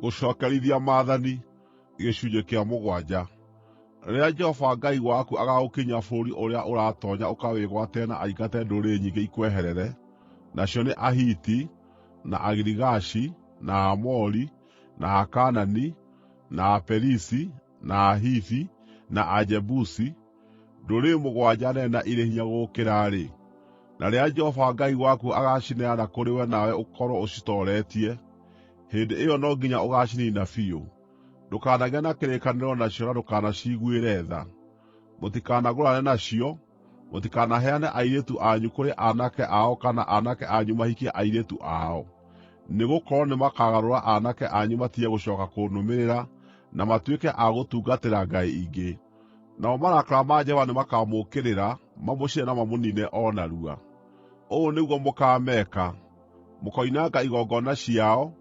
Gũcookerithia Maathani Gĩcunjĩ kĩa mũgwanja. Rĩrĩa Jehova Ngai waku agaagũkinyia bũrũri ũrĩa ũratoonya ũkawĩgwatĩre na aingate ndũrĩrĩ nyingĩ ikweherere, nacio nĩ Ahiti, na Agirigashi, na Aamori, na Akaanani, na Aperizi, na Ahivi, na Ajebusi, ndũrĩrĩ mũgwanja nene na irĩ hinya gũgũkĩra-rĩ, na rĩrĩa Jehova Ngai waku agaacineana kũrĩ we nawe ũkorwo ũcitooretie, hĩndĩ ĩyo no nginya ũgaaciniina biũ. Ndũkanagĩe na kĩrĩkanĩro nacio na ndũkanaciguĩre tha. Mũtikanagũrane nacio, mũtikanaheane airĩtu anyu kũrĩ aanake ao kana aanake anyu mahikie airĩtu ao, nĩgũkorwo nĩmakagarũra aanake anyu matige gũcooka kũnũmĩrĩra na matuĩke a gũtungatĩra ngai ingĩ. Namo marakara ma Jehova nĩmakamũũkĩrĩra, mamũcine na mamũniine o narua. Ũũ nĩguo mũkaameka: Mũkoinanga igongona ciao,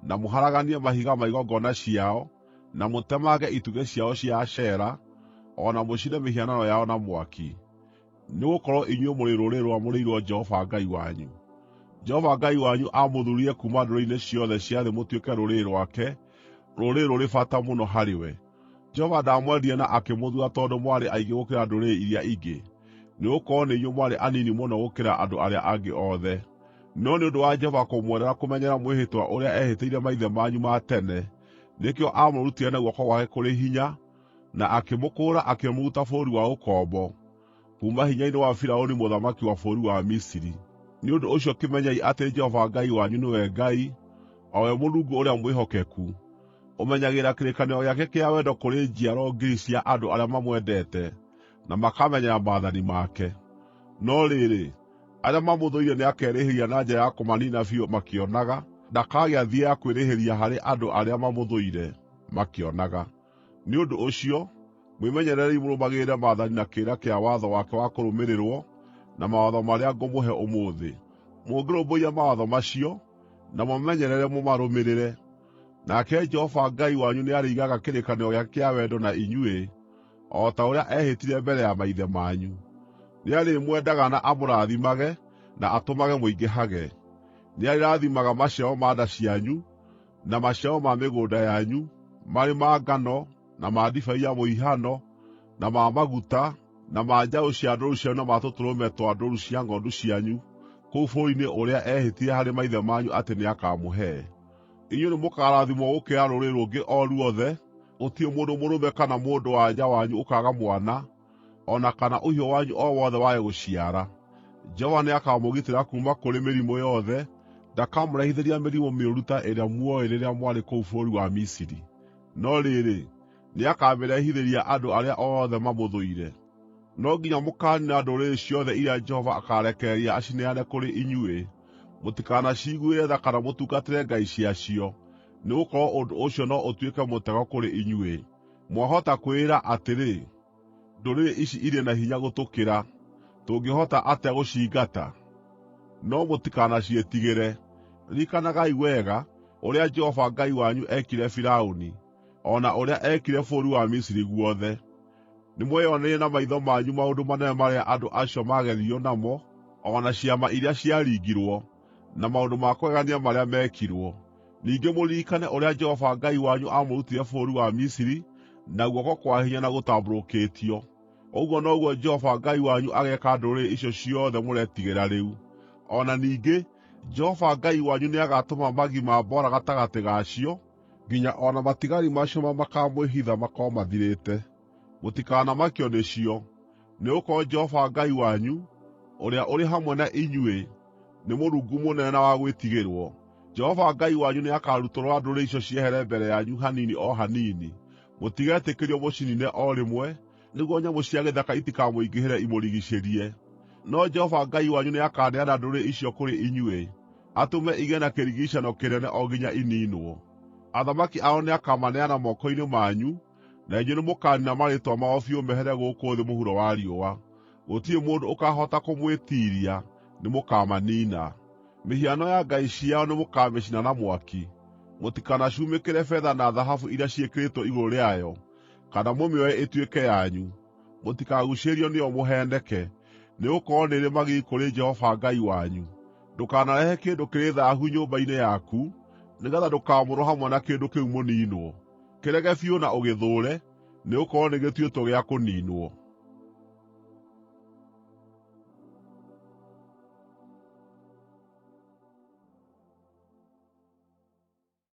na mũharaganie mahiga ma igongona ciao, na mũtemange itugĩ ciao cia Ashera, o na mũcine mĩhianano yao na mwaki. Nĩgũkorwo inyuĩ mũrĩ rũrĩrĩ rwamũrĩirwo Jehova Ngai wanyu. Jehova Ngai wanyu aamũthuurire kuuma ndũrĩrĩ-inĩ ciothe cia thĩ mũtuĩke rũrĩrĩ rwake, rũrĩrĩ rũrĩ bata mũno harĩ we. Jehova ndaamwendire na akĩmũthuura tondũ mwarĩ aingĩ gũkĩra ndũrĩrĩ iria ingĩ, nĩgũkorwo nĩ inyuĩ mwarĩ anini mũno gũkĩra andũ arĩa angĩ othe. No nĩ ũndũ wa Jehova kũmwenda na kũmenyerera mwĩhĩtwa ũrĩa eehĩtĩire maithe manyu ma tene, nĩkĩo aamũrutire na guoko gwake kũrĩ hinya, na akĩmũkũũra akĩmũruta bũrũri wa ũkombo, kuuma hinya-inĩ wa Firaũni mũthamaki wa bũrũri wa Misiri. Nĩ ũndũ ũcio kĩmenyei atĩ Jehova Ngai wanyu nĩwe Ngai, o we Mũrungu ũrĩa mwĩhokeku, ũmenyagĩrĩra kĩrĩkanĩro gĩake kĩa wendo kũrĩ njiaro ngiri cia andũ arĩa mamwendete na makamenyerera maathani make. No rĩrĩ, arĩa mamũthũire nĩakerĩhĩria na njĩra ya kũmaniina biũ makĩonaga; ndakagĩa thiĩ ya kwĩrĩhĩria harĩ andũ arĩa mamũthũire makĩonaga. Nĩ ũndũ ũcio, mwĩmenyererei mũrũmagĩrĩre maathani na kĩrĩra kĩa watho wake wa kũrũmĩrĩrwo, na mawatho marĩa ngũmũhe ũmũthĩ. Mũngĩrũmbũiya mawatho macio, na mũmamenyerere mũmarũmĩrĩre, nake Jehova Ngai wanyu nĩarĩigaga kĩrĩkanĩro gĩake kĩa wendo na inyuĩ, o ta ũrĩa eehĩtire mbere ya maithe manyu. Nĩarĩmwendaga na amũrathimage na atũmage mũingĩhage. Nĩarĩrathimaga maciaro ma nda cianyu, na maciaro ma mĩgũnda yanyu, marĩ ma ngano, na ma ndibei ya mũhihano, na ma maguta, na ma njaũ cia ndũũru cianyu na ma tũtũrũme twa ndũũru cia ng'ondu cianyu kũu bũrũri-inĩ ũrĩa eehĩtire harĩ maithe manyu atĩ nĩakamũhe. Inyuĩ nĩmũkarathimwo gũkĩra rũrĩrĩ rũngĩ o ruothe; gũtirĩ mũndũ mũrũme kana mũndũ-wa-nja wanyu ũkaaga mwana, o na kana ũhiũ wanyu o wothe wage gũciara. Jehova nĩakamũgitĩra kuuma kũrĩ mĩrimũ yothe; ndakamũrehithĩria mĩrimũ mĩũru ta ĩrĩa muoĩ rĩrĩa mwarĩ kũu bũrũri wa Misiri. No rĩrĩ, nĩakamĩrehithĩria andũ arĩa othe mamũthũire. No nginya mũkaaniina ndũrĩrĩ ciothe iria Jehova akaarekereria acineane kũrĩ inyuĩ. Mũtikanaciguĩre tha kana mũtungatĩre ngai ciacio, nĩgũkorwo ũndũ ũcio no ũtuĩke mũtego kũrĩ inyuĩ. Mwahota kwĩĩra atĩrĩ, “Ndũrĩrĩ ici irĩ na hinya gũtũkĩra. Tũngĩhota atĩa gũciingata?” No mũtikanaciĩtigĩre. Ririkanagai wega ũrĩa Jehova Ngai wanyu eekire Firaũni, o na ũrĩa eekire bũrũri wa Misiri guothe. Nĩmweyoneire na maitho manyu maũndũ manene marĩa andũ acio maageririo namo, o na ciama iria ciaringirwo, na maũndũ ma kũgegania marĩa meekirwo. Ningĩ mũririkane ũrĩa Jehova Ngai wanyu aamũrutire bũrũri wa Misiri na guoko kwa hinya na gũtambũrũkĩtio. Ũguo noguo Jehova Ngai wanyu ageeka ndũrĩrĩ icio ciothe mũretigĩra rĩu. O na ningĩ, Jehova Ngai wanyu nĩagatũma magi ma mboora gatagatĩ ga cio, nginya o na matigari macio marĩa makaamwĩhitha makorwo mathirĩte. Mũtikanamakio nĩcio, nĩgũkorwo Jehova Ngai wanyu, ũrĩa ũrĩ hamwe na inyuĩ, nĩ Mũrungu mũnene na wa gwĩtigĩrwo. Jehova Ngai wanyu nĩakarutũrũra ndũrĩrĩ icio ciehere mbere yanyu hanini o hanini. Mũtigetĩkĩrio mũciniine o rĩmwe, nĩguo nyamũ cia gĩthaka itikamũingĩhĩre imũrigiicĩrie. No Jehova Ngai wanyu nĩakaneana ndũrĩrĩ icio kũrĩ inyuĩ, atũme igĩe na kĩrigiicano kĩnene o nginya iniinwo. Athamaki ao nĩakamaneana moko-inĩ manyu, na inyuĩ nĩmũkaniina marĩĩtwa mao biũ mehere gũkũ thĩ mũhuro wa riũa. Gũtirĩ mũndũ ũkaahota kũmwĩtiiria; nĩmũkamaniina. Mĩhiano ya ngai ciao nĩmũkamĩcina na mwaki. Mũtikanacumĩkĩre betha na thahabu iria ciĩkĩrĩtwo igũrũ rĩayo, kana mũmĩoe ĩtuĩke yanyu. Mũtikaguucĩrĩrio nĩyo mũheeneke, nĩgũkorwo nĩĩrĩ magigi kũrĩ Jehova Ngai wanyu. Ndũkanarehe kĩndũ kĩrĩ thaahu nyũmba-inĩ yaku, nĩgeetha ndũkaamũrwo hamwe na kĩndũ kĩu mũniinwo. Kĩrege biũ na ũgĩthũũre, nĩgũkorwo nĩgĩtuĩtwo gĩa kũniinwo.